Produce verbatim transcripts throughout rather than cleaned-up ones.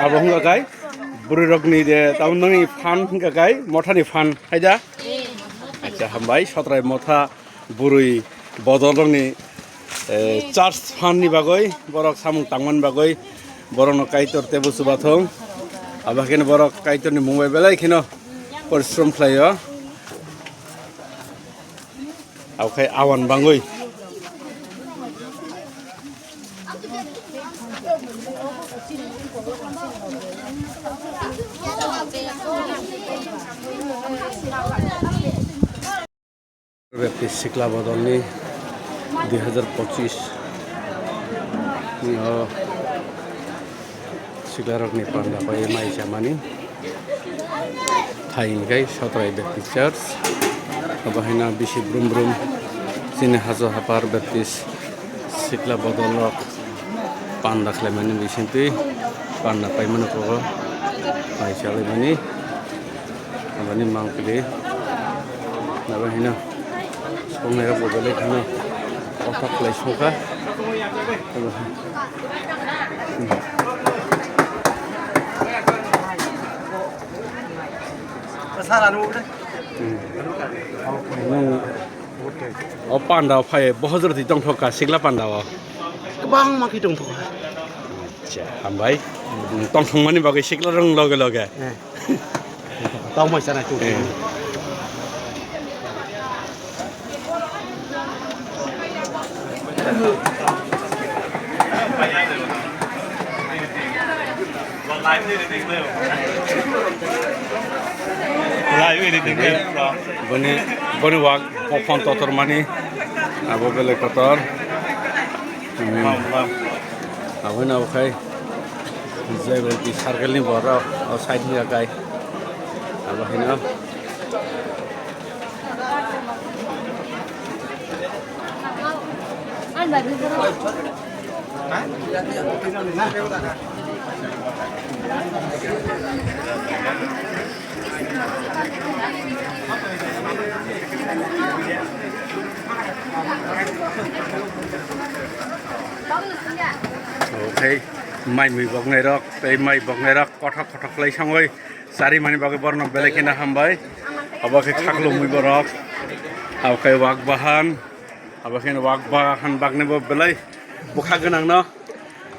Abo hwnka kai, bwrwi rokni de, tamo nangni phan hwnka kai, mothani phan, hai da? Acha, hambai, Sotrai motha bwrwi bodol rokni, eh, church phan ni bagwi, borok samung tangmani bagwi, borokno Kaitor tebo chubathung. Abo haikhe borok Kaitorni mung bai belai kheno porishrom khlaio. Abo khai awan bangwi. Baptist Sikla Bodolni dui hazar pochis ni o siklarokni panda pai mai chamani. Thai hwnkhe Sotrai Baptist Church. Abo haino bisi brum brum chini Hajo Hapar Baptist Sikla Bodol rok panda khlaimani bisingtwi panda paimani kogo mai chalaimani aboni mangpili abo haino. Songnai rok bo belai kheno kothok khlai songkha. Hmm. Nwng o panda o phai bohojroti tongthok kha sikla panda o. Kwbangma khe tongthok kha. Acha, hambai. Tongthokmani bagwi sikla rong loge loge. Eh. Tongmai sana tu. Eh. Live editing bro. Boni, boni wak, phone totor mani, abo belai kotor. Hmm. Abo no khai. J B P circle ni borok o side ni akai. Abo hino. Okhai mai mui boknai rok tei mai boknai rok kothok kothok khlai songwi charimani bagwi borno belai kheno hambai. Abo khe khaklumui borok, abo khe wak bahan, abo khe wak bahan bagni bo belai bwkha gwnang no,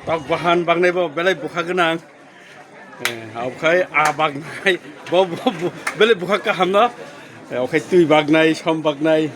tok bahan bagni bo belai bwkha gwnang. Eh, abo khai a bagnai, bo, bo, bo, belai bwkha kaham no. Eh, okhai twi bagnai, som bagnai.